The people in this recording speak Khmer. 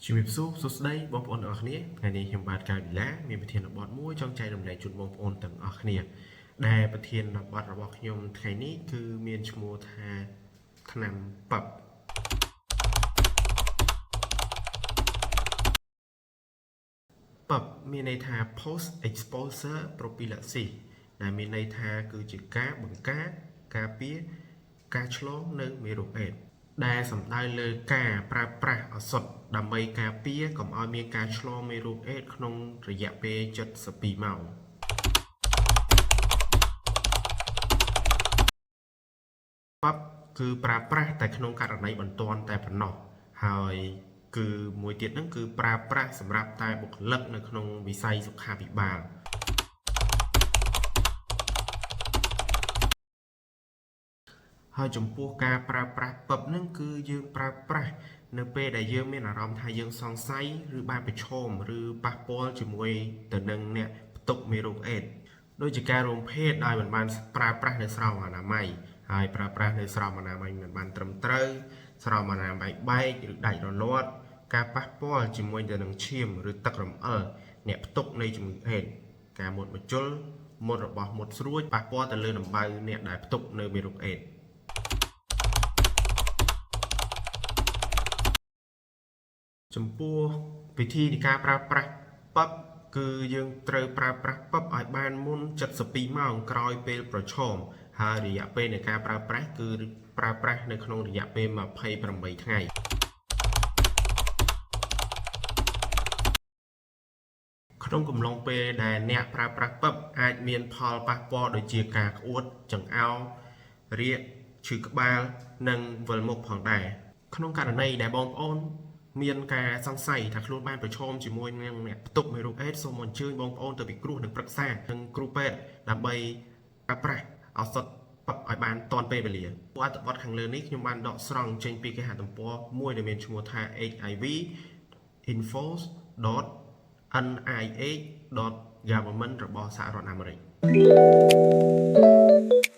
ជំរាបសួរសួស្តីបងប្អូនទាំងអស់គ្នាថ្ងៃនេះខ្ញុំបាទកាយវិឡាមានប្រធានបទមួយចង់ចែករំលែកជូនបងប្អូនទាំងអស់គ្នាដែលប្រធានបទរបស់ខ្ញុំថ្ងៃនេះគឺមានឈ្មោះថាថ្នាំប៉ាប់ប៉ាប់មានន័យថា post exposure prophylaxis ដែលមានន័យថាគឺជាការបង្ការការពារការឆ្លងនៅមេរោគអេដស៍ដែលសំដៅលើការប្រើប្រាស់ឱសថដើម្បីការពារកុំឲ្យមានការឆ្លងមេរោគអេដស៍ក្នុងរយៈពេល72ម៉ោងប៉ាប់គឺប្រើប្រាស់តែក្នុងករណីបន្ទាន់តែប៉ុណ្ណោះហើយគឺមួយទៀតហ្នឹងគឺប្រើប្រាស់សម្រាប់តែបុគ្គលិកនៅក្នុងវិស័យសុខាភិបាលហើយចំពោះការប្រើប្រាស់ពឹបហ្នឹងគឺយើងប្រើប្រាស់នៅពេលដែលយើងមានអារម្មណ៍ថាយើងសង្ស័យឬបានប្រឈមឬប៉ះពាល់ជាមួយទៅនឹងអ្នកផ្ទុកមេរោគអេដស៍ដូចជាការរួមភេទដោយមិនបានប្រើប្រាស់នៅស្រោមអនាម័យហើយប្រើប្រាស់នៅស្រោមអនាម័យមិនបានត្រឹមត្រូវស្រោមអនាម័យបែកឬដាច់រលាត់ការប៉ះពាល់ជាមួយទៅនឹងឈាមឬទឹករំអិលអ្នកផ្ទុកនៃជំងឺអេដស៍ការមុតមជុលមុតរបស់មុតស្រួចប៉ះពាល់ទៅលើដំបៅអ្នកដែលផ្ទុកនៅមេរោគអេដស៍ចំពោះវិធីនៃការប្រើប្រាស់ពឹបគឺយើងត្រូវប្រើប្រាស់ពឹបឲ្យបានមុន72ម៉ោងក្រោយពេលប្រឈមហើយរយៈពេលនៃការប្រើប្រាស់គឺប្រើប្រាស់នៅក្នុងរយៈពេល28ថ្ងៃក្នុងកំឡុងពេលដែលអ្នកប្រើប្រាស់ពឹបអាចមានផលប៉ះពាល់ដូចជាការក្អួតចង្អោររាកឈឺក្បាលនិងវិលមុខផងដែរក្នុងករណីដែលបងប្អូនមានការសង្ស័យថាខ្លួនបានប្រឈមជាមួយនឹងអ្នកផ្ទុកមេរោគអេដស៍សូមអញ្ជើញបងប្អូនទៅពិគ្រោះនិងប្រឹក្សានឹងគ្រូពេទ្យដើម្បីប្រើប្រាស់ឱសថពឹបឲ្យបានទាន់ពេលវេលាអត្ថបទខាងលើនេះខ្ញុំបានដកស្រង់ចេញពីគេហទំព័រមួយដែលមានឈ្មោះថា HIV infos.nih.government របស់សហរដ្ឋអាមេរិក។